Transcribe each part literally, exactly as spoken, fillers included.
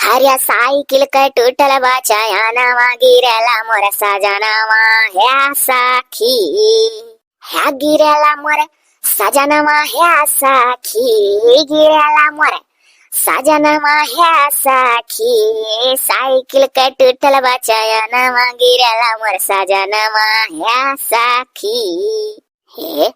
अरे साइकिल के टूटल बा चयनवा, गिरेला मोर सजनवा हे सखी। हे गिरेला मोर सजनवा हे सखी, गिरेला मोर सजनवा हे सखी। साइकिल के टूटल बा चयनवा, गिरेला मोर सजनवा हे सखी। हे,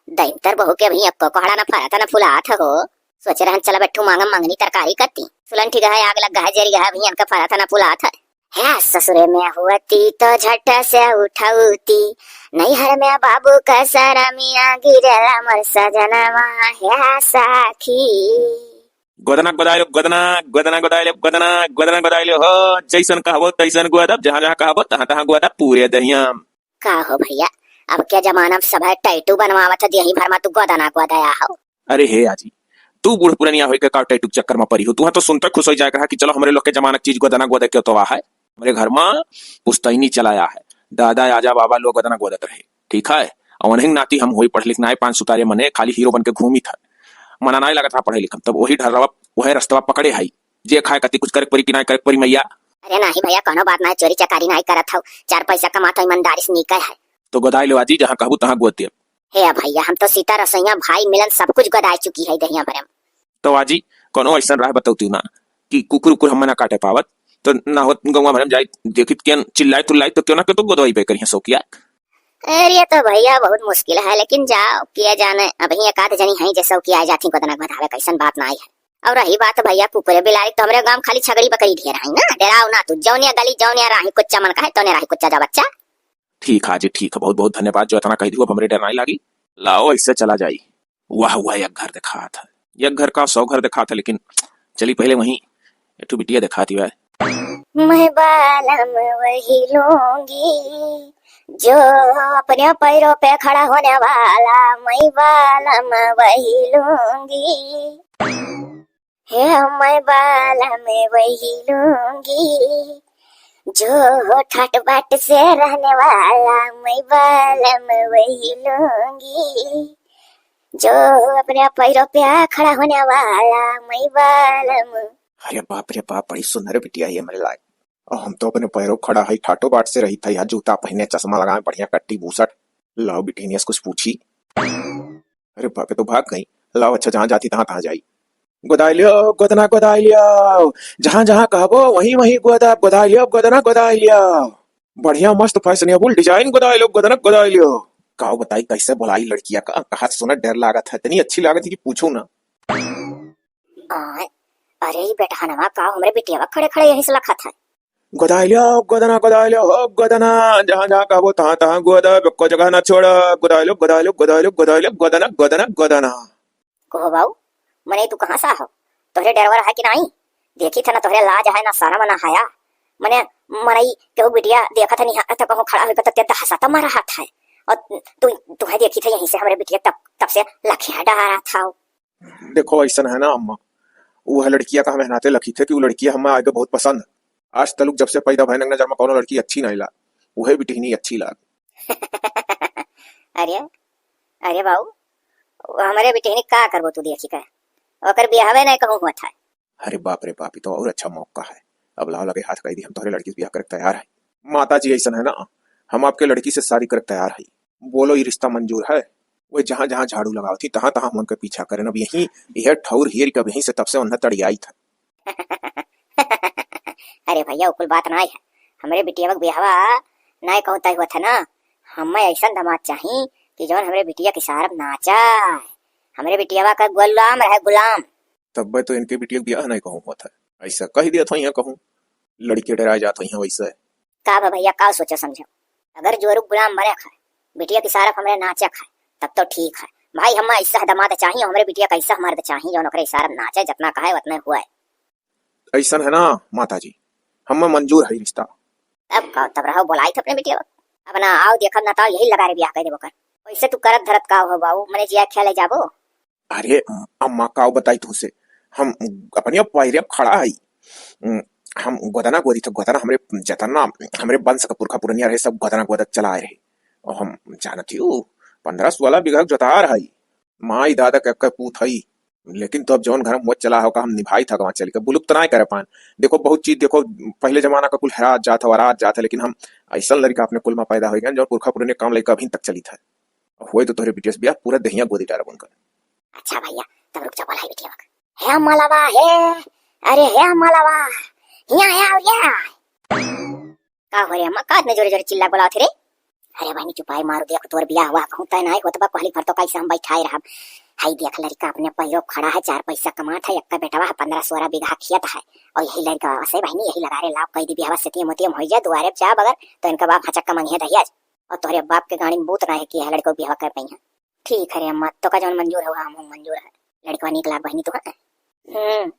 दहिंतर बहू के अभी एक्को कोहड़ा न फरत न फुलात हो। सोचे रहन चला बैठू मांगम मंगनी तरकारी कत्ती। सुलन ठीक है, आग लग गया है, जरी गया है, अभी इनका फरत न फुलात है। हे ससुरे में होती तो झट से उठौती, नैहर में बाबू का सरमिया, गिरेला मोर सजनवा हे सखी। गोदना गोदाइलो, गोदना, गोदना गोदाइलो, गोदना, गोदना गोदाइलो हो, जैसन कहबो तैसन गोदब, जहाँ जहाँ कहबो तहाँ तहाँ गोदब, पूरे दहिया। का हो भैया, अब के जमाना में सब है टैटू बनवावत है, देही भर में तू गोदना गोदाया हो। अरे हे आजी, तू बूढ़ पुरनिया होई के का टैटू के चक्कर में परी हो? तुहा तो सुनते खुश हो जाए रहा कि चलो हमरे लोग के जमाना के चीज गोदना गोदे के तो है। हमरे घर में पुश्तैनी चलाया है, दादा आजा बाबा लोग गोदना गोदत रहे, ठीक है। और उन्हीं नाती हम होई पढ़ लिख नाई, पाँच सुतारे मने खाली हीरो बन के घूमी था, मना नाई लगत रहा पढ़े लिखम, तब वही ढर्रवा वही रस्तवा पकड़े है। जे खाए कती कुछ करे परी कि नाई करे परी मैया। अरे नाही भैया, कोनो बात नाही, चोरी चकारी नाही करत हौ, चार पैसा कमात हौ, ईमानदारी से निकल है। तो गोदाई लो आजी, जहाँ कहबू तहाँ गोद देब। हे भैया, हम तो सीता रसोइया भाई मिलन सब कुछ गोदाई चुकी है दहिया भरम। तो आजी, कोनो ऐसन राह बतौती ना कि कुकुर उकुर हम ना काटे पावत, तो ना होत गौवा भरम जाई देखित केन चिल्लाई तुल्लाई तो क्यों ना के तो गोदवाई पे करिया सौकिया। अरे तो भैया बहुत मुश्किल है, लेकिन जाओ किया जाने, अभी एक आध जनी है जैसे कि आ जाती गोदना गोदावे, कैसन बात ना आई है। और रही बात भैया कुकुरे बिलारी, तो हमरे गांव खाली छगड़ी बकरी ढेर है ना, डराओ ना तू, जौनिया गली जौनिया राही कुच्चा मन का है तौने राही कुच्चा जा बच्चा। ठीक है जी, ठीक है, बहुत बहुत धन्यवाद जो इतना कह दियो, अब हमरे डर नहीं लागी। लाओ ऐसे चला जाई। वाह वाह, एक घर दिखात है, एक घर का सौ घर दिखात है, लेकिन चली पहले वहीं एक ठो बिटिया दिखाती है। मैं बालम वही लूंगी जो अपने पैरों पे खड़ा होने वाला, मैं बालम वही लूंगी। हे मैं बालम वही लूंगी जो ठाट बाट से रहने वाला, मैं बालम वही लूंगी जो अपने पैरों पे खड़ा होने वाला, मैं बालम। अरे बाप रे बाप, बड़ी सुंदर बिटिया है हमरे लायक। और हम तो अपने पैरों खड़ा है, ठाटो बाट से रही था, यहाँ जूता पहने, चश्मा लगाए, बढ़िया कट्टी बूसट। लाओ बिटिनिया से कुछ पूछी। अरे बाप रे, तो भाग गई। लाओ अच्छा, जहाँ जाती तहाँ तहाँ जाई। गोदाई लियो गोदना गोदाई लियो, जहाँ जहाँ कहबो वहीं वहीं गोदा, गोदाई लियो गोदना गोदाई लियो। बढ़िया मस्त फैशनेबल डिजाइन गोदाई लियो गोदना गोदाई लियो। काओ बताई कैसे बोलाई लड़किया का, कहा सुना डर लागत है, इतनी अच्छी लागत है कि पूछो ना। आय, अरे ई बेटहनवा का हमरे बिटियावा खड़े खड़े यहीं से लखत है। गोदाई लियो गोदना गोदाई लियो हो गोदना, जहाँ जहाँ कहबो तहाँ तहाँ गोदा, एको जगह ना छोड़ा। गोदाई लियो गोदाई लियो गोदाई लियो गोदाई लियो गोदना गोदना गोदना। कहो बाऊ, मने तू कहाँ से हो? तोहरे डरवा रहा कि नाई? देखी था ना तोहरे लाज है ना शरम ना हया। मने मनई केहू बिटिया देखत है निहार त कहूँ खड़ा होकर तो तेरे हंसा तो मारा हाथ है। और तू, तुम्हें देखी था यहीं से हमरे बिटिया तब, तब से लखिया डरा था। देखो ऐसन है ना अम्मा, वो है लड़किया का हमें नाते लखी थे कि वो लड़किया हमें आगे बहुत पसंद। आज तलुक जब से पैदा भय नंगना जन्म कोनो लड़की अच्छी नहीं लाग, वह बिटिहनी अच्छी लाग। अरे, अरे बाऊ, वो हमरे बिटिहनी का करबो तू देखी का? ओकर बियाहवे नहीं कहूँ हुआ था। अरे बाप रे बाप, ई तो और अच्छा मौका है। अब लाओ लगे हाथ कह दी, हम तोहरे लड़की से बियाह करे के तैयार है। माता जी ऐसन है ना, हम आपके लड़की से शादी करे के तैयार है। बोलो, ये रिश्ता मंजूर है? वे जहाँ जहाँ झाड़ू लगावत ही, तहाँ तहाँ हम उनके पीछा करें। अब यहीं, यह ठौर हेर के अब यहीं से तब से उन्हें तड़ियाई था। अरे भैया, वो कुल बात ना है। हमरे बिटिया के बियाहवा ना कहूँ तय हुआ था ना। हमें ऐसा दामाद चाही कि जौन हमरे बिटिया के सारब नाचा। हमरे बिटियावा का गुलाम रहे, गुलाम। तब तो इनके बिटिया के बियाह नहीं कहूँ हुआ था। ऐसा कह दिया था यहाँ कहूँ। लड़के डराए जात हैं वैसे। का बा भैया, का सोचा समझा? अगर जोरू गुलाम बने खाए, बिटिया के सारब हमरे नाचे खाए, तब तो ठीक है। भाई, हम ऐसा दामाद चाहिए, हमरे बिटिया का ऐसा मर्द चाहिए, जौन ओकरे इशारा नाचे, जितना कहे उतने हुए। ऐसन है ना माता जी, हम मंजूर है रिश्ता। अब का, तब रहो, बोलाई थे अपने बिटिया। अब ना आओ, देखब ना तो यही लगा रे ब्याह कर देबो कर। वैसे तू करत धरत का हो बाबू, मने जिया खेले जाबो? अरे अम्मा, का बताई तुमसे, हम अपने पैरे पे खड़ा है। उम, हम गोदना गोदी थे, गोदना हमरे जतना हमरे वंश का पुरखा पुरनिया रहे, सब गोदना गोदत चलाए रहे। और हम जानत ही, पन्द्रह सोलह बीघा के जोतार है, माई दादा के, के पूत है। लेकिन तो अब जौन घर में होत चला हो, का हम निभाई था, गवा चली का बुलुक तो नाय करे पान। देखो, बहुत चीज, देखो, पहले जमाना का कुल हरात जात है, वरात जात है, लेकिन हम ऐसा लड़का अपने कुल में पैदा हो गए, जौन पुरखा पुरने काम लइका अभी तक चली था। होए तो तोहरे बिटिया से बियाह, पूरा दहिया गोदी डारब उनकर। अच्छा भैया, तब रुक जा, बोलाई बिटिया का। हे मलवा, हे, अरे हे मलवा, हिया हे, आओ ये। का हो रे अम्मा, का इतने जोरे जोरे चिल्ला बोलावत रे? अरे बहनी चुपाई मारो, देख तोर बियाह हुआ कहूँ तय नाई होत बा, कहली भर तो कैसे हम बैठाए रहब। हाई देख लड़का अपने पैरों खड़ा है, चार पैसा कमात है, एक बेटवा है, पन्द्रह सोलह बीघा खेत है, और यही लड़का से बहनी यही लगा रे लाभ कह दी बियाह से तीन मोतियम हो जाए, दुआरे पे जा बगर तो इनका बाप हचक का मंगिया दहिया। और तोहरे बाप के गाड़ी में बूत ना है कि यह लड़को बियाह कर पाई है। ठीक है रे अम्मा, तो का जौन मंजूर होगा हम मंजूर है। लड़कवा नीक लाग बहिनी तो है। हम्म,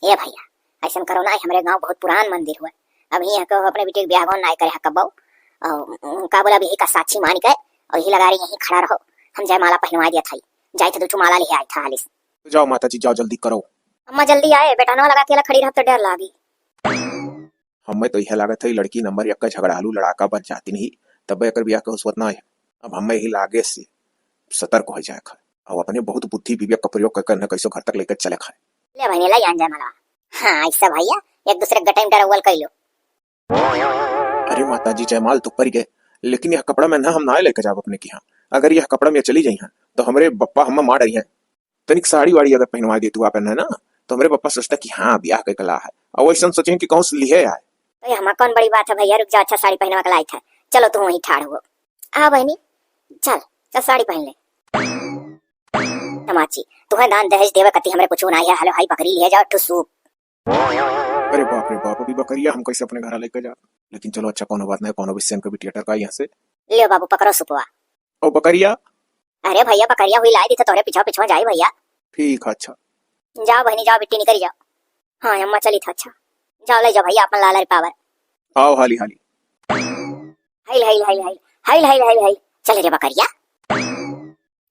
ए भैया, ऐसन करो ना, हमरे गांव बहुत पुरान मंदिर हुआ। अब ही को अपने बेटे के ब्याह गौन नाय करे हक कब्बो। और का बोला, अभी का साक्षी मान के और यही लगा रही, यहीं खड़ा रहो। हम जयमाला पहनवा दिया था, जाए थे दो ठो माला ले आए था हालिस। तो जाओ माता जी, जाओ जल्दी करो। अम्मा जल्दी आए, बेटा ना लगा के खड़ी रह तो डर लागी। हमें तो यह लागत है, लड़की नंबर एक का झगड़ालू लड़ाका बन जाती नहीं, तब एकर बियाह के हुसवत ना है। अब हमें यही लागे से सतर्क हो जाए खाए, और अपने बहुत बुद्धि विवेक का प्रयोग कर करना कैसे घर तक लेकर चले खाए। ले बहनी, ले आन जाए मला। हाँ, ऐसा भैया, एक दूसरे के गटई में डरौल कइलो। अरे माता जी, जयमाल तो पड़ गए, लेकिन यह कपड़ा में ना हम ना लेके जाब अपने के यहाँ। अगर यह कपड़ा में चली जाई हैं, तो हमरे बप्पा हमें मार डरी हैं। तनिक साड़ी वाड़ी अगर पहनवा दे तू आपन, है ना, तो हमरे पप्पा सोचता कि हाँ, ब्याह के कला है, और वैसन सोचे कि कहूँ से लिहे आए। तो ये हमार कौन बड़ी बात है भैया, रुक जा, अच्छा साड़ी पहनवा के लाई था। चलो तू वहीं ठाड़ हो। आ बहनी, चल, चल साड़ी पहन ले। तमाची, तुम्हें दान दहेज देवे कती हमरे कुछ ना है, हलो हाई बकरी लिहे जाओ, ठू सूप। अरे बाप रे बाप, अभी बकरिया हम कैसे अपने घर लेके जा? लेकिन चलो अच्छा, कोनो बात नहीं, कोनो भी सेन के बिटिया टरका यहाँ से। ले बाबू, पकड़ो सुपवा। ओ बकरिया। अरे भैया, बकरिया हुई लाई दी तो तोहरे पीछा पीछा जाई भैया। ठीक है, अच्छा। जाओ बहनी, जाओ बिट्टी निकल जाओ। हाँ अम्मा चली था, अच्छा। जाओ ले जाओ भैया अपन लालर पावर। आओ हाली हाली। हाइल, हाइल, हाइल, हाइल। हाइल, हाइल, हाइल, हाइल। चल रे बकरिया।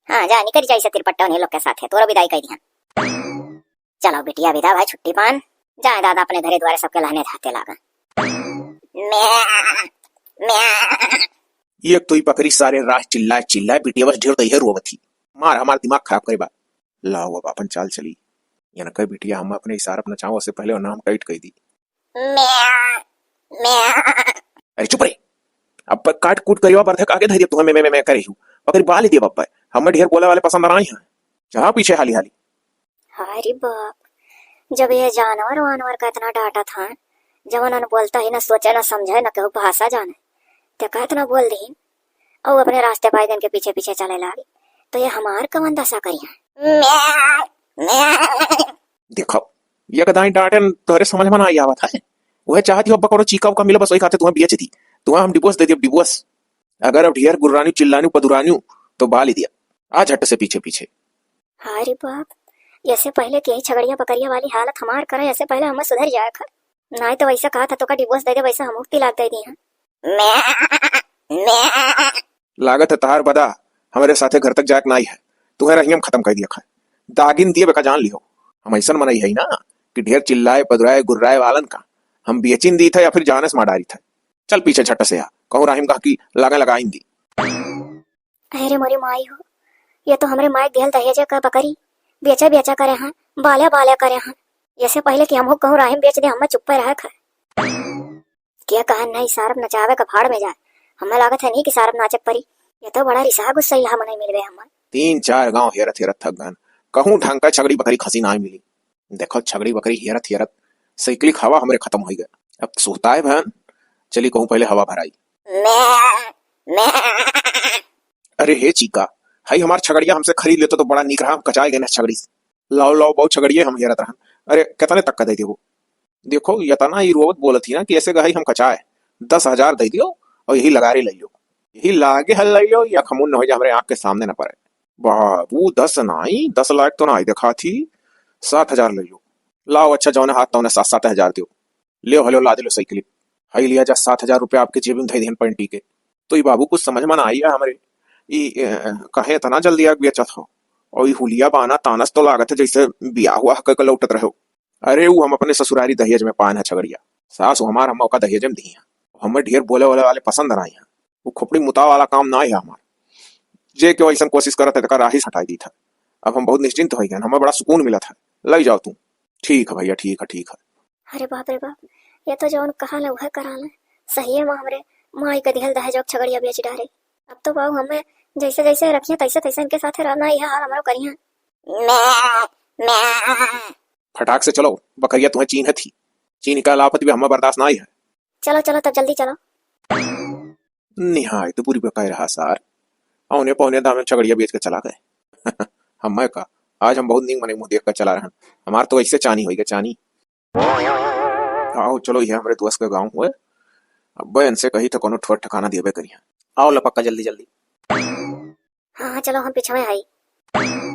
हाँ, जा निकल जाई से तिरपट्टा उन्हीं लोग के साथ है, तोरो विदाई कर दिया। चलो बिटिया विदा भाई, छुट्टी पान। जाए दादा अपने घरे द्वारे सबके लहने धाते लागा। म्या, म्या। ये तो ही बकरी सारे राह चिल्लाए चिल्लाए बिटिया बस ढेर तैयार रोवत ही। मार हमार दिमाग खराब करे बा। लाओ अब अपन चाल चली। यनका बिटिया हम अपने इशारा पर नचाओ, उससे पहले नाम टाइट कर दी। म्या, म्या। अरे चुप रे। अब काट कूट करियो, बरथे आगे धरिए तुम्हें मैं, मैं, मैं, मैं करे हूँ। बकरी बाल ही दिए बप्पा। हमें ढेर बोले वाले पसंद ना आई हैं। जा पीछे हाली हाली। अरे बाप, जब ये जानवर वानवर का इतना डांटा था, जवन न बोलता ही, न सोचे, न समझे, न केहू भाषा जाने, ते का इतना बोल दी? और अपने रास्ते पाए के पीछे पीछे चले लागी, तो ये हमार कवन दशा करी है? म्याऊ, म्याऊ। देखो, ये कदाई डांटन तोहरे समझ में ना आई आवत है। वह चाहती हो बकरो चीका उका मिले, बस वही खाते तुम्हें बेच दी। तुम्हें हम डिवोर्स दे दियो, डिवोर्स। अगर अब ढेर गुर्रानी, चिल्लानी, पदुरानी, तो बाल ही दिया। आ झट से पीछे पीछे। हाय रे बाप, ऐसे पहले के ही छगड़िया बकरिया वाली हालत हमार करे, ऐसे पहले हमें सुधर जाए खा। नाई तो वैसा कहा था तो का डिवोर्स दे दे, वैसा हम तिलाक दे दी हैं। मैं, मैं। लागत है तहार बदा हमरे साथे घर तक जाए के नाई है, तुम्हें रहियम खत्म कर दिया खाए। दागिन दिए बेका जान लियो, हम ऐसन मनई है ना कि ढेर चिल्लाए, पदुराए, गुर्राए वालन का हम बेचिन दी था या फिर जाने से मार डारी था। चल पीछे झट से आ, कहूँ राहिम कहा कि लागे लगाइन दी। अरे मोरी माई हो, ये तो हमरे माई दिहल दहेजे का बकरी बेचा बेचा करे हैं, बाल्या बाल्या करे हैं। ऐसे पहले कि हमहू कहूँ राहिम बेच दे, हमें चुप्पे रहे खा। क्या कहा नहीं, सारब नचावे का भाड़ में जाए। हमें लागत है नहीं कि सारब नाचक परी। ये तो बड़ा रिसा गुस्सैला मनई मिल गए हमें। तीन चार गांव हेरत हेरत थक गन, कहूँ ढंग का छगड़ी बकरी खसी ना मिली। देखो छगड़ी बकरी हेरत हेरत साइकिल हवा हमरे खत्म हो गया। अब सुहताए भन, चली कहूँ पहले हवा भराई। मैं, मैं। अरे हे चीका, हई हमार छगड़िया हमसे खरीद लेतो तो बड़ा नीक रहा, हम कचाए गए ना छगड़ी से। लाओ लाओ बहुत छगड़िया हम हेरत रहन। अरे कितने तक का दे देबो? देखो यतना ही रोवत बोलत ही ना कि ऐसे गहई हम कचाए, दस हजार दे दियो और यही लगारे ले लियो, यही लागे हल ले लियो या खमुन न हो जाए हमरे आँख के सामने न पड़े। बाबू दस नाई, दस लाख तो नाई देखा थी, सात हजार ले लियो। लाओ अच्छा जौने हाथ तौने सात सात हजार दियो। लियो हलो लादे लो साइकिल। हई लिया जा सात हजार रुपया आपके जेब में धई देहन पैंटी के। तो ई बाबू कुछ समझ में ना आई है हमरे। ई, ए, काहे इतना जल्दी आग बेचत हो? और ई हुलिया बाना तानस तो लागत है जैसे बियाह हुआ कह के लौटत रहो। अरे ऊ हम अपने ससुरारी दहेज में पान है छगड़िया। सास हमार हम ओका दहेज में दी है। हमें ढेर बोले वाले वाले पसंद ना आई है। वो खोपड़ी मुता वाला काम ना है हमार। जे केहू ऐसन कोशिश करत है तेकर राही से हटाई दी था। अब हम बहुत निश्चिंत होइ गए, हमें बड़ा सुकून मिलत है। लइ जाओ तू। ठीक है भइया, ठीक है, ठीक है। अरे बाप रे बाप, ये तो जौन कहा ले उहे करा ले। सहिए मा हमरे माई के दिहल दहेज क छगड़िया बेच डारे। अब तो बाऊ हमें जैसे जैसे रखिए तैसे तैसे इनके साथे रहना, यह हाल हमरो करिए। मैं, मैं। फटाक से चलो, बकरिया तुम्हें चीन्हत ही। चीन्ह का अलापत भी हमें बर्दाश्त नाहीं है। चलो चलो तब जल्दी चलो। निहायत बुरी बकाय रहा सार। औने पौने दाम में छगड़िया बेच के चला गए। हमें का, आज हम बहुत नीक मने मुँह देख के चला रहन। हमार तो ऐसे चानी होइगा, चानी। आओ चलो, ये हमरे दोस्त के गाँव हुए। अब इनसे कही तो कोनो ठोर ठिकाना देबे करिए। आओ लपक्का जल्दी जल्दी। हाँ हाँ चलो, हम पीछे में आई।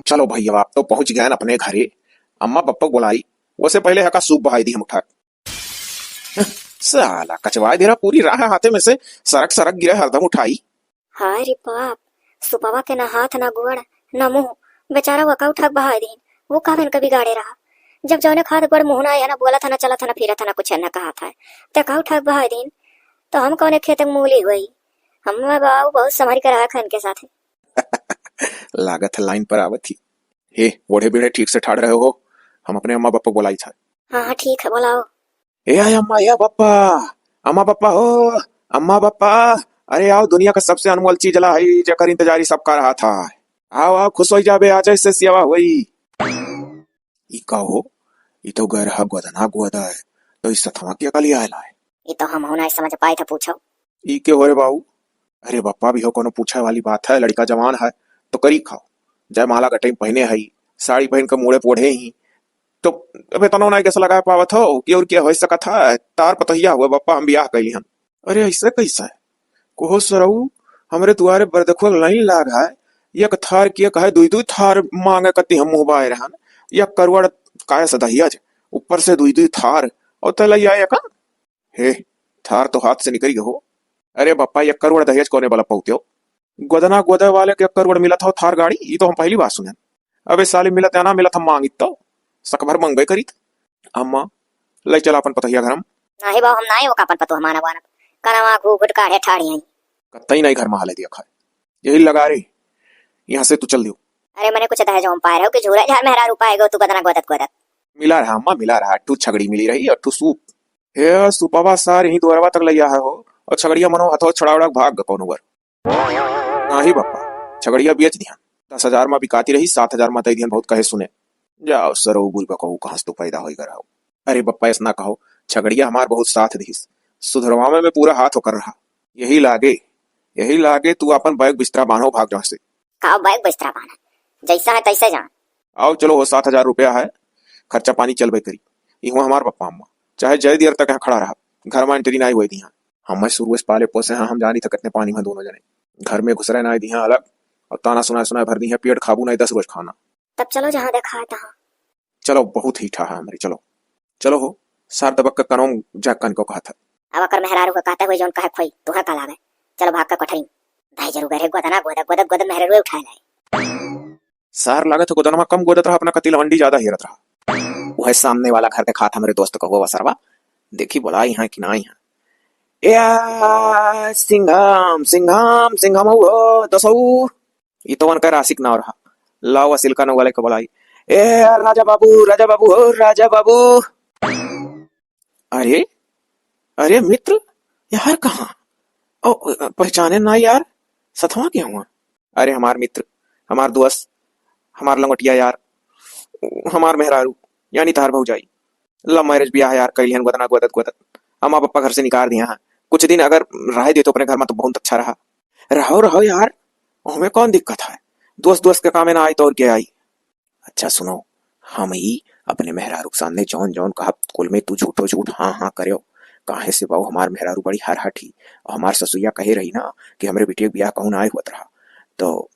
चलो भइया, आप तो पहुँच गए अपने घरे। अम्मा पप्पा को बुलाई, वसे पहले हका सूप बहाई दी हम उठा। साला कचवाए दे रहा पूरी राह हाथे में से, सरक सरक गिरे हरदम उठाई। हाय रे बाप, सुपवा के ना हाथ ना गोड़ ना मुँह, बेचारा वका उठा के बहाय दीन। वो का इनका बिगाड़े रहा, जब जौने खात गोड़ मुँह ना आया, ना बोलत है, ना चलत है, ना फिरत है, ना कुछ है, ना कहत है, ते का उठा के बहाय दीन? तो हम कौने खेत के मूली हुई? हम बाबू बहुत संभर के रहा खन के साथ। लागत है लाइन पर आवत ही। हे ओढ़े बीढ़े, ठीक से ठाड़ रहे हो? हम अपने अम्मा पप्पा को बुलाई था। हाँ हाँ ठीक है, बुलाओ। ए आय अम्मा, ए पप्पा, अम्मा पप्पा हो, अम्मा पप्पा, अरे आओ, दुनिया का सबसे अनमोल चीज ला है, जेकर इंतजारी सबका रहा था। आओ आओ, खुश हो जाबे, आज ऐसे सेवा हुई। ई का हो? ई तो गए रहा गोदना गोदत, तो ई सथवा के कली आयल है? ई तो हम हो ना समझ पाए थे, पूछो। ई के हो रे बाऊ? अरे बप्पा भी हो, कोनो पूछे वाली बात है, लड़का जवान है तो करी खाओ। जयमाला का टाइम पहने है, साड़ी पहन के मूड़े पोढ़े ही, तो अब इतनो नाई कैसे लगा पावत हो कि और क्या हो सकत है? तार पतोहिया हुए बप्पा, हम बियाह कैली हम। अरे ऐसे कैसे है? कोहो सरऊ, हमरे दुआरे बरदखुआ लाइन लाग है, एक थार के कहे दुई दुई थार मांगे कती हम मुँह बाए रहन, एक करुआड़ काहे से दहिया जे, ऊपर से दुई दुई थार, और तले आए का? हे, थार तो हाथ से निकल गयो हो। अरे बप्पा, एक करोड़ दहेज कौने वाला पौत्यो? गोदना गोदे वाले के एक करोड़ मिलत हो थार गाड़ी, ई तो हम पहली बार सुने। अबे साले, मिलत या ना मिलत, हम मांगित तो सक भर मंगबे करीत। अम्मा, ले चल अपन पतोहिया घर हम। नाही बाबू, हम नाही ओका अपन पतोह मानब वानब। कनवा घूघुट काढ़े ठाड़ी हई। कतई नाही घर में हाले दिया खाए। यही लगा रे, यहाँ से तू चल दियो। अरे मने कुछ दहेज हम पाए रहो कि झूला झार मेहरारू पाए गो तू गोदना गोदत गोदत। मिला रहा अम्मा, मिला रहा। ठू छगड़ी मिली रही और ठू सूप। हे सुपवा सार यहीं दुआरवा तक लइया है हो, और छगड़िया मनो हथो छड़ावड़ा भाग ग कौनो बर। नाही बप्पा, छगड़िया बेच दिहन। दस हजार मा बिकाती रही, सात हजार मा दे दिहन, बहुत कहे सुने। जाओ सरऊ बुरबकऊ, कहाँ से तू पैदा होई गराओ। अरे बप्पा, ऐसा ना कहो, छगड़िया हमार बहुत साथ दिहिस, सुधरवावे में पूरा हाथ ओकर रहा। यही लागे, यही लागे तू अपन बैग बिस्तरा बांधो, भाग जाओ से। का बैग बिस्तरा बांधा, जैसा है तैसे जान। आओ चलो, वो सात हजार रुपया है, खर्चा पानी चलबे करी। इहुआ हमार पप्पा अम्मा, चाहे जय दियर तक यहाँ खड़ा रहा, घर में एंट्री नहीं हुई थी यहाँ। हमें शुरू से पाले पोसे हैं, हम जानी था कितने पानी में दोनों जने। घर में घुसरे नहीं दी हैं अलग, और ताना सुनाए सुनाए भर दी हैं, पेट खाबू नहीं दस रोज खाना। तब चलो जहाँ देखा है तहाँ। चलो, बहुत ही ठा है हमरी, चलो। चलो हो, सार दबक के कनों जा कन को कहा था। अब अकर मेहरारू का कहते हुए जौन कहे खोई, तुहर का लागे। चलो भाग के कोठरी। भाई जरूर गए रे, गोदना गोदत गोदत गोदत मेहरारू उठाए लाए। सार लागत है गोदनमा कम गोदत रहा, अपना कती लवंडी ज्यादा हेरत रहा। वह सामने वाला घर देखात हमरे दोस्त कहो वसरवा, देखी बोला यहाँ कि ना यहाँ। ए आ, सिंघम, सिंघम, सिंघम हो, दसऊ। ई तो उनका रासिक नाव रहा। लाओ असिलका नौ वाले को बुलाई। ए राजा बाबू, राजा बाबू हो, राजा बाबू। अरे, अरे मित्र, यार कहाँ? ओ, पहचाने ना यार, सथवा के हुआ? अरे हमार मित्र, हमार दोस्त, हमार लंगोटिया यार, हमार मेहरारू, यानी तार भौजाई। लव मैरिज बियाह यार, कैलिहन गोदना गोदत गोदत। अम्मा पप्पा घर से निकाल दिया है। कुछ दिन अगर रह देतो अपने घर में तो बहुत अच्छा रहा। रहो, रहो यार, हमें कौन दिक्कत है? दोस्त, दोस्त के कामे ना आई तो और क्या आई? अच्छा सुनो, हम ही अपने मेहरारू के सामने जौन जौन कहब, कुल में तू झूठो झूठ हाँ हाँ करेओ। काहे से बाऊ, हमार मेहरारू बड़ी हरहट ही, और हमार ससुइया कहे रही ना कि हमरे बिटिया के बियाह कहूँ ना आए हुआ रहा, तो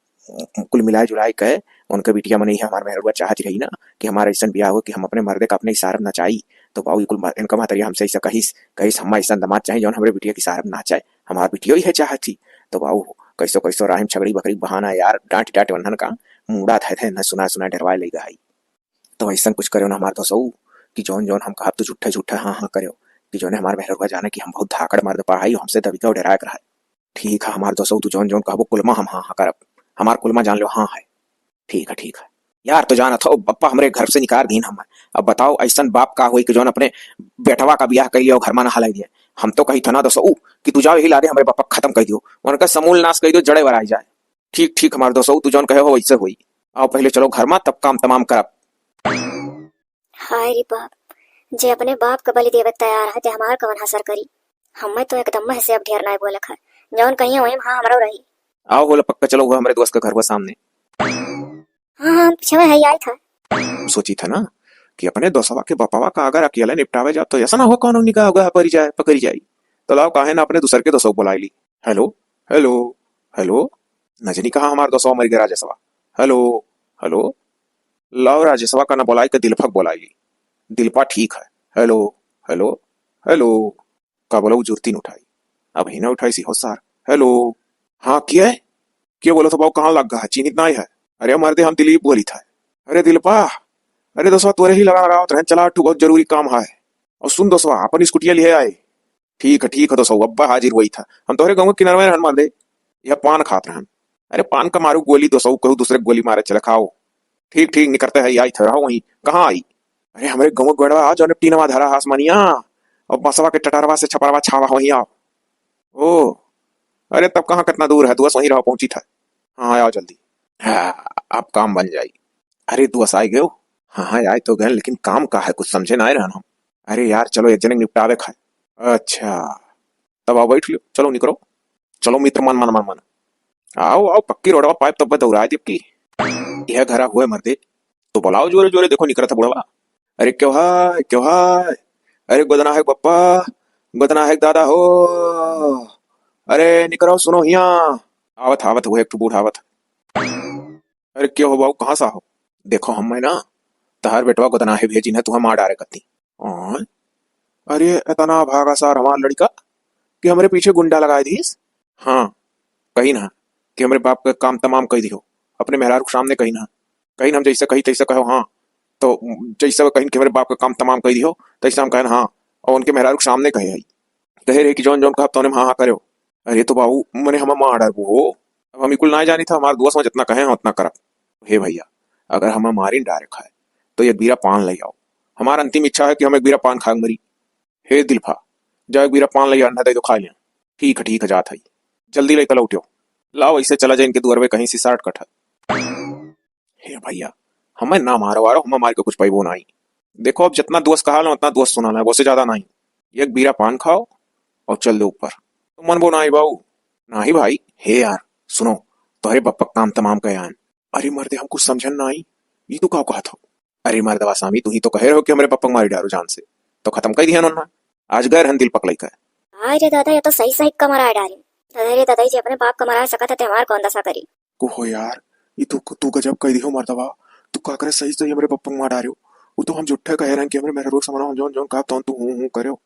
कुल मिलाए जुलाए के उनके बिटिया मने ही हमार मेहरुआ चाहत रही ना कि हमार ऐसन बियाह हो कि हम अपने मर्दे का अपने इशारब नचाई। तो बाऊ, कुल म-, इनका महतरिया हमसे ऐसा कहिस, कहिस, "हम्मा ऐसन दामाद चाही जौन हमरे बिटिया के इशारब नाचे।" हमार बिटियो इहे चाहत थी। तो बाऊ, कैसो कैसो राहिम छगड़ी बकरी बहाना यार, डांट डांट वन्हन का मूड़ा धै धै न सुना सुना डरवाए ले गई। तो ऐसन कुछ करेओ ना हमार दोसऊ कि जौन जौन हम कहब तो झूठा झूठा हाँ हाँ करेओ, कि जौने हमार मेहरुआ जाने कि हम बहुत धाकड़ मर्द पा हई, हमसे दबिका डराए के रहे। ठीक है हमार दोसऊ, तू जौन जौन कहबो कुलमा हम हाँ हाँ करब। हमार कुलमा जान लो हाँ है। ठीक है, ठीक है। यार, तो जानत हो, बप्पा हमरे घर से निकाल दीन हमें। अब बताओ, ऐसन बाप का होई कि जौन अपने बेटवा का बियाह कइ लियो, घर मा ना हलाई दिए। हम तो कही था ना दसऊ कि तू जाओ, यही लादे हमरे बप्पा खत्म कइ दियो, उनका समूल नाश कइ दियो, जड़े बराई जाए। ठीक, ठीक, हमार दसऊ, तू जौन कहे हो, वैसे होई। आओ, पहिले चलो घर मा, तब काम तमाम करब। हाय रे बाप, जे अपने बाप का बलि देवे तैयार है, ते हमार कवन हसर करी? हमें तो एकदम से अब ढेर नाई बोलक है, जौन कहिए वही मा हाँ हमरो रही। आओ होला पक्का, चलो, वो हमरे दोस्त का घर हुआ सामने। हाँ, हाँ, पीछे में है, आई था। सोची था ना कि अपने दोस्तवा के बपवा का अगर अकेले निपटावे जाओ तो ऐसा ना हो कौनो निगाह उगाह परी जाए, पकड़ी जाई। तो लाओ, काहे ना अपने दूसर के दोस्तों को बुलाई ली। हेलो, हेलो, हेलो। न जनी कहाँ हमार दोस्तवा मर गया राजेशवा। हेलो, हेलो। लाओ, राजेशवा का ना बुलाई के दिलफक बुलाई ली। दिलपा ठीक है। हेलो, हेलो, हेलो। का बोला, उ जुरती न उठाई। अब ही ना उठाई सी हो सार। हेलो। हाँ, के है? के बोला था बाबू, कहाँ लग गया है? चीनित नाई है। अरे मर्दे, हम दिलीप बोली था। अरे दिलपा, अरे दोस्तवा, तोरे ही लगा लगावत रहन, चला, ठू बहुत जरूरी काम है। और सुन दोस्तवा, अपन स्कूटिया लिहे आए। ठीक है, ठीक है दोस्तवा, अब्बा हाजिर हुई था। हम तोहरे गाँव के किनारे में रहन मर्दे, यह पान खात रहन। अरे पान का मारू गोली दोस्तवा, कहू दूसरे गोली मारे चले खाओ। ठीक, ठीक, निकरते है, आई था, रहो वहीं। कहाँ आई? अरे हमरे गाँव गोड़वा, जौन टीनवा धरा आसमानिया, और बसवा के टटरवा से छपरवा छावा वहीं आओ। ओ, अरे तब कहाँ, कितना दूर है, दुआ वहीं रहो, पहुँची था। हाँ, आओ जल्दी। हाँ, अब काम बन जाई। अरे दुआ आई गयो। हाँ, हाँ, आए तो गए, लेकिन काम का है, कुछ समझे ना आए रहन हम। अरे यार, चलो एक जने के निपटावे खाए। अच्छा, तब आओ बैठ लियो, चलो निकरो। चलो मित्र मन, मन, मन, मन। आओ, आओ, पक्की रोडवा पाइप तब दौड़ा दी की। यह घरा हुए मर्दे, तो बुलाओ जोरे जोरे, देखो निकरा था बुढ़वा। अरे क्यों हाय, क्यों हाय? अरे गोदना है बप्पा, गोदना है दादा हो। अरे निकरो, सुनो हिया। आवत, आवत, वो एक ठो बूढ़ आवत। अरे क्यों हो बाबू, कहाँ सा हो? देखो हम मैं ना, तहार बेटवा गोदना है भेजिन है, तुहा मार डारे कती। हाँ? अरे इतना भागा सार हमार लड़का कि हमरे पीछे गुंडा लगाए दीस। हाँ, कही ना कि हमरे बाप का काम तमाम कही दियो, अपने मेहरारू के सामने कही ना, कही ना हम जैसे कही तैसे कहो। हाँ, तो जैसे वो कहिन कि हमरे बाप का काम तमाम कही दियो, तैसे हम कहन हाँ, और उनके मेहरारू के सामने कहे हई, कहे रहे कि जौन जौन कहब तौने में हाँ हाँ करो। अरे तो बाबू, मने हम मार डारबू हो। अब हम ई कुल ना जानी था, हमार दुआ समझ इतना कहे हैं उतना करब। हे भैया, अगर हम मारिन डारे खाए तो एक बीरा पान ले आओ। हमार अंतिम इच्छा है कि हम एक बीरा पान खा के मरी। हे दिलफा, जा एक बीरा पान ले आ, अंडा दे दो, खा लिया। ठीक है, ठीक है, जात है। जल्दी लेके लौटियो। लाओ, ऐसे चला जाए इनके दुआरवे कहीं से शॉर्टकट है। हे भैया, हमें ना मारो आरो, हमें मार के कुछ पैबो नहीं। देखो, अब जितना दोस्त कहा लो उतना दोस्त सुना लो, उससे ज्यादा नहीं। एक बीरा पान खाओ और चल दो ऊपर। तो मन वो नहीं बाऊ। नहीं भाई, हे यार, सुनो, तोहरे बप्पक काम तमाम कहे आन। अरे मर्दे, हम कुछ समझन नहीं, ये तू का कहत हो? अरे मर्दवा सामी, तू ही तो कहे रहो कि हमरे बप्पक मारी डारो जान से, तो खत्म कर दिया उन्होंने। आज गए रहन दिलपक लइका। हाय रे दादा, ये तो सही सही कमरा डारी। दादा रे दादा, जे अपने बाप का मरा सकत है, ते हमार कौन दशा करी? को हो यार, ई तू, तू गजब कह दिहो मर्दवा। तू का करे सही सही हमरे बप्पा मार डारियो। वो तो हम जुट्ठे कहे रहन कि हमरे मेहररुआ के समनवा हम जौन जौन कहब तौन तू हूँ हूँ करियो।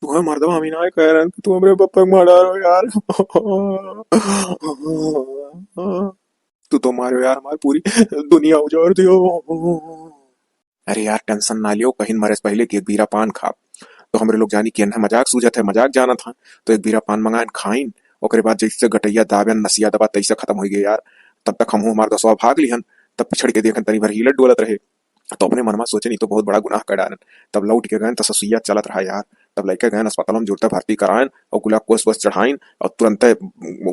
तू है मर्दवा, हम ही ना कह रहन कि तू हमरे बप्पा मार डारो यार। तू तो मारियो यार, हमार पूरी दुनिया उजाड़ दियो। अरे यार, टेंशन ना लियो, कहिन मरे से पहिले कि एक बीरा पान खाब। तो हमरे लोग जानी कि एन्हा मजाक सूझत है, मजाक जानत हाँ। तो एक बीरा पान मंगाइन, खाइन, ओकरे बाद जैसे गटैया दाबेन, नसिया दबा, तैसे खत्म होइ गए यार। तब तक हमहू हमार दसवा भाग लिहन, तब पिछड़ के देखन तनी भर हिलत डोलत रहे। तो अपने मन में सोचेन, "ई तो बहुत बड़ा गुनाह कर डारन।" तब लौट के गएन तो ससुइया चलत रहा यार। तब लइके गएन अस्पताल में, जुरते भर्ती कराएन और गुलाकोस वोस चढ़ाइन और तुरंते,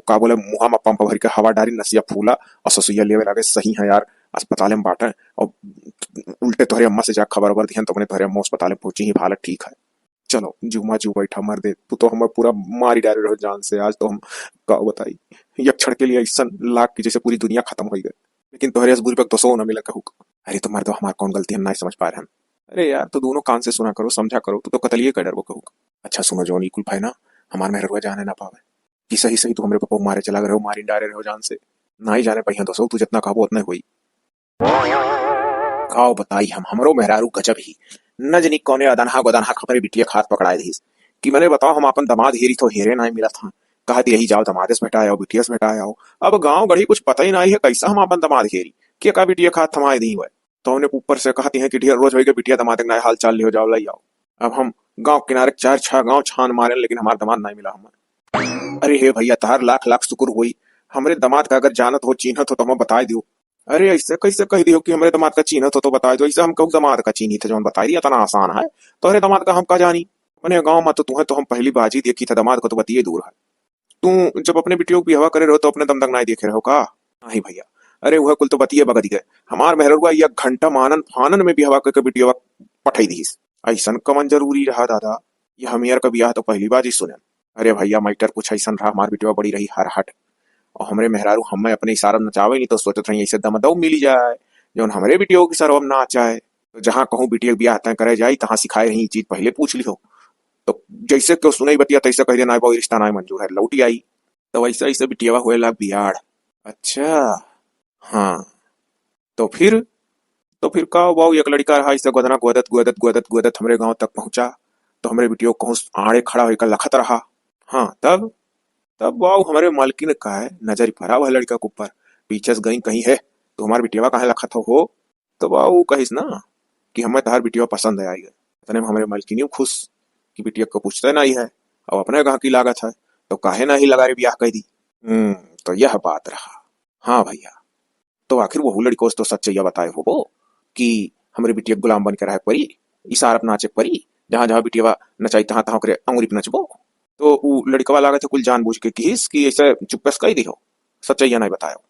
का बोले, मुहा में पंप भर के हवा डारिन, नसिया फूला और ससुइया लेवे लागे, "सही है यार, अस्पताल में बाटे।" और उल्टे तोहरे अम्मा से जा खबर अबर दिहन, तो अपने तोहरे अम्मा अस्पताल में पहुंची ही, हालत ठीक है। चलो, जुमा जू बैठा मर्दे, तू तो हमें पूरा मारी डारे रहो जान से। आज तो हम का बताई, एक क्षण के लिए ऐसन लाग कि जैसे पूरी दुनिया खत्म हो गई, लेकिन तोहरे अस बुरी बक दोसो ना मिला कहू। अरे तो मर्दो, हमार कौन गलती, हम ना समझ पा रहे हैं। अरे यार, तो दोनों कान से सुना करो, समझा करो, तू तो कतलिए कर डरबो कहू। अच्छा सुनो, जौन ई कुल भय ना, हमार मेहररुआ जाने ना पावे कि सही सही तू हमरे पप्पा को मारे चला गए हो, मारी डारे रहो जान से। ना ही जाने पहिया दोसो, तू जितना कहबो उतना होई। काव बताई हम, हमरो मेहरारू गजब ही। न जनी कौने अदनहा गोदनहा खपरे बिटिया खात पकड़ाए दिस कि मने बताओ, हम आपन दमाद हेरी तो हेरे नाई मिलत हाँ। कहत यही जाओ दमादे से भेटाए आओ, बिटिया से भेटाए आओ। अब गाँव गढ़ी कुछ पता ही नाई है, कैसा हम आपन दमाद हेरी, के का बिटिया खात थमाए दी हुए। तो उन्हें ऊपर से कहती हैं कि ढेर रोज होइगे बिटिया दमाद के नाई हाल चाल लियो जाओ, लाई आओ। अब हम गाँव किनारे चार छह गाँव छान मारे, लेकिन हमार दमाद नाई मिला हमें। अरे हे भैया, तहार लाख लाख शुक्र होई, हमरे दमाद का अगर जानत हो, चीन्हत हो, तो हमें बताए दियो। अरे, ऐसे कैसे कह दियो कि हमरे दमाद का चीन्हत हो तो बताइ दो, ऐसे हम कहूँ दमाद का चीन्ही थे, जौन बताइ दिया, इतना आसान है। तोहरे दमाद का हम का जानी? अपने गाँव मा तो तुहे तो हम पहली बाजी देखी था, दमाद का तो बतिये दूर है। तू जब अपने बिटियो के बियाहवा करे रहो तो अपने दमदग नाई देखे रहो का? नाही भइया, अरे उहे कुल तो बतिये बगद गए। हमार मेहररुआ एक घंटा मा आनन फानन में बियाहवा करके बिटियवा पठाई दीस। ऐसन कवन जरूरी रहा दादा? ये हमियर का बियाह तो पहली बार ही सुनन। अरे भइया, मैटर कुछ ऐसन रहा, हमार बिटियवा बड़ी रही हरहट। और हमरे मेहरारू हमें अपने इशारा नचावे नहीं तो सोचत रही ऐसे दमदौ मिली जाए, जौन हमरे बिटियो के सरवम नाचाए। तो जहाँ कहूँ बिटिया के बियाह तय करे जाई, तहाँ सिखाए रही, ई चीज पहले पूछ लिहो। तो जैसे केहू सुनई बतिया, तैसे कह देना, "भाई, रिश्ता नाई मंजूर है, लौटी आई।" तो वैसे ऐसे बिटियावा होए लाग बियाड़। अच्छा, हाँ, तो फिर, तो फिर का बाऊ, एक लड़का रहा, ऐसे गोदना गोदत, गोदत, गोदत, गोदत हमरे गाँव तक पहुँचा, तो हमरे बिटियो कहूँ आड़े खड़ा होकर लखत रहा। हाँ, तब, तब बाऊ, हमरे मालकिन का है, नजर पड़ा वह लड़का के ऊपर, पीछे से गई कहीं, "है, तो हमार बिटियावा काहे लखत हो, हो?" तो बाऊ कहिस ना कि हमें तहार बिटिया पसंद है आई है। इतने में हमरे मलकिनियो खुश कि बिटिया को पूछते नहीं है, अब अपने गाँव की लागत है, तो काहे नहीं लगा रे बियाह कह दी। हम्म, तो यह बात रहा। हाँ भइया, तो आखिर वहू लड़को से तो सच्चैया बताए होबो कि हमरे बिटिया के गुलाम बन के रहे परी, इशारत नाचे परी, जहाँ जहाँ बिटिया नचाई तहाँ तहाँ ओकरे अंगुरी पे नचबो। तो उ लड़कवा लागत है कुल जानबूझ के किहिस कि ऐसे चुप्पे से कह दिहो, सच्चैया नहीं बतायो।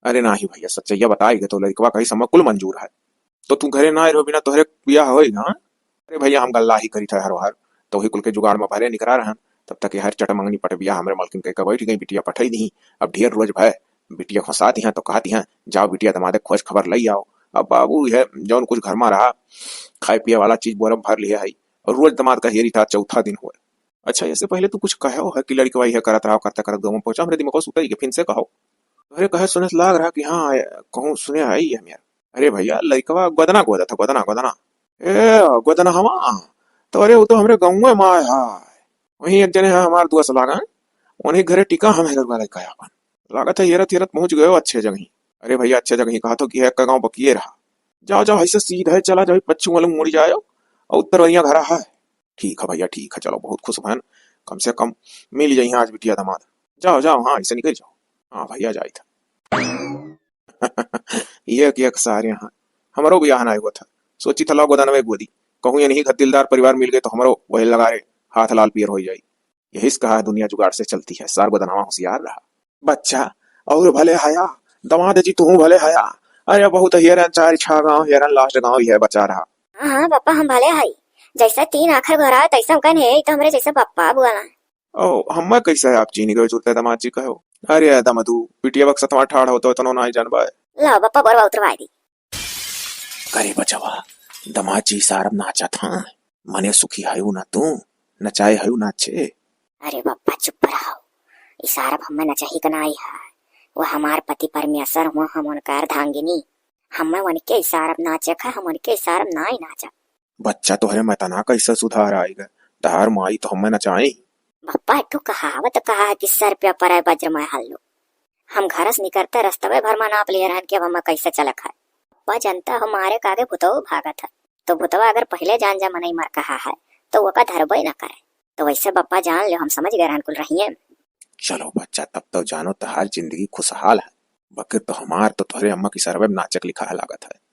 अरे नाही भइया, सच्चैया बताई के तो लड़कवा कही समय कुल मंजूर है। तो तू घरे ना रहो, बिना तोहरे बियाह होई ना? अरे भइया, हम गल्ला ही करी था हरो हर, तो ही कुल के जुगाड़ में भरे निकरा रहन। तब तक ये हर चटमंगनी पट बियाह हमरे मलकिन कह के बैठ गई, बिटिया पठाई दी। अब ढेर रोज भय, बिटिया फंसाती हैं तो कहती हैं, "जाओ बिटिया, दमादे खोज खबर लई आओ।" अब बाबू यह जौन कुछ घर में रहा, खाए पिए वाला चीज बोरम भर लिया है, और रोज दमाद का हेरी था, चौथा दिन हुआ। अच्छा, ऐसे पहले तू कुछ कहो है कि लड़कवा यह करत रहा, करते करत गाँव में पहुंचा, हमरे दिमाग को सुतई के फिन से कहो। तोहरे कहे सुने से लाग रहा कि हाँ, कहूँ सुने है ये मेरा। अरे भइया, लड़कवा गोदना गोदत है, गोदना, गोदना। ए, गोदना हवा? तो अरे, वो तो हमरे गाँव में आए है। वहीं एक जने है हमार दोस्त लागन, उन्हीं घरे टिका हम हेरत वाला का अपन। लागत है हेरत हेरत पहुँच गयो अच्छे जगह। अरे भइया, अच्छे जगह कहा तो कि है का गाँव बकिए रहा। जाओ, जाओ, ऐसे सीधा है चला जाओ, पश्चिम वाले मुड़ी जाओ और उत्तर वालिया घर है। ठीक है भइया, ठीक है, चलो, बहुत खुश भयन, कम से कम मिल जाई आज बिटिया दमाद। जाओ, जाओ, हाँ, ऐसे निकल जाओ। हाँ भइया, जाई था। ये कि एक सारे यहाँ हमरो बियाह ना हुआ था, सोची था लो गोदनवे गोदी, कहूँ यही घर दिलदार परिवार मिल गए तो हमरो वही लगा रे, हाथ लाल पियर हो जाई। यही से कहा है दुनिया जुगाड़ से चलती है, सार गोदनवा होशियार रहा। बच्चा, और भले हया, दमाद जी तू भले हया। अरे बहुत हेरन चार छह गाँव, हेरन लास्ट गाँव यह बचा रहा। हाँ, हाँ, पप्पा, हम भले हई। जैसे तीन आखर भरा है, तैसे हम कहने, "यही तो हमरे जैसे पप्पा बुआ ना।" ओ, हम्मा कैसे है आप चीनी गए जुरते दमाद जी कहो? अरे दमदू, बिटिया बक्सा तुम्हारा ठाड़ हो तो इतनो ना ही जानबा है। लो पप्पा, बोरवा उतरवाई दी। करे बचवा, दमाद जी सारब नाचा था। मने सुखी हयू ना तू, नचाए हयू ना अच्छे। अरे पप्पा, चुप रहो। ई सारब हम्मे नचाही का नाई है। वो हमार पति परमेश्वर हुआ, हम उनका अर्धांगिनी। हम्मे उनके इशारब नाचे का, हम उनके इशारब नाई नाचब। बच्चा, तोहरे में तना कैसे सुधार आएगा? तहार माई तो हमें नचाई। बप्पा, एक ठो कहावत कहा है कि "सर पे परे वज्र में हल्लो।" हम घर से निकलते रस्तवे भर में नाप लिए रहन कि अब हमें कैसे चलक है। बप्पा, जनता हो मारे का आगे भूतवा भागत है, तो भूतवा अगर पहले जान जा मनई मर कहा है, तो ओका धरबे न करे। तो वैसे बप्पा जान लो, हम समझ गए रहन कुल रहिए। चलो बच्चा, तब तो जानो तहार जिंदगी खुशहाल है। बकिर तो हमार तो तोहरे अम्मा की सरवे में नाचक लिखा है लागत है।